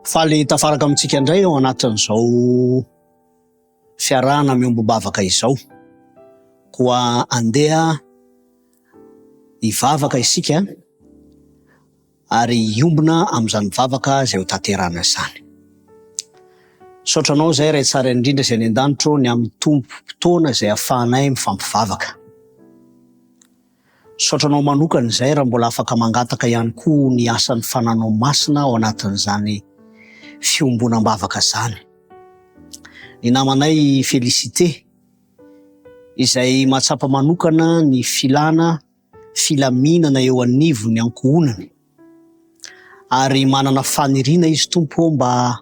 Faly tafaraka amintsika indray ao anatin'izao fiarahana miombom-bavaka izao. Koa andeha hivavaka isika ary hiombona amin'izany vavaka izay ho tanterahana izany. Misaotra Anao izay Ray tsara indrindra izay any an-danitra ô ny amin'ny tombom-potoana izay ahafahanay mifampivavaka. Misaotra Anao manokana izay raha mbola afaka mangataka ihany koa ny asan'ny Fananao Masina ao anatin'izany fiombonam-bavaka izany. Ny namanay Félicité izay mahatsapa manokana ny filana filaminana eo anivon'ny ankohonany ary manana faniriana izy Tompo ô mba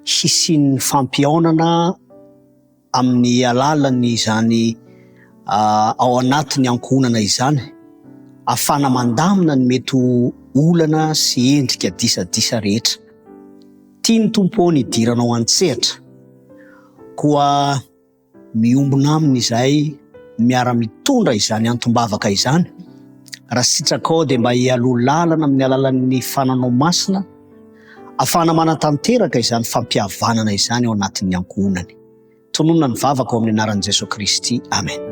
hisian'ny fampihaonana amin'ny alalan'izany ao anatin'ny ankohonana izany afahana mandamina ny mety ho olana sy endrika disadisa rehetra. Tian'ny Tompo ô ny hidiranao an-tsehatra koa Miombona aminy izahay miara-mitondra izany antom-bavaka izany. Raha sitrakao dia mba hialoha lalana amin'ny alalan'ny fananao masina afahana manatanteraka izany fampihavanana izany ao anatin'ny ankohonany. Tononina ny vavaka ao amin'ny anaran'i Jesoa Kristy. Amen.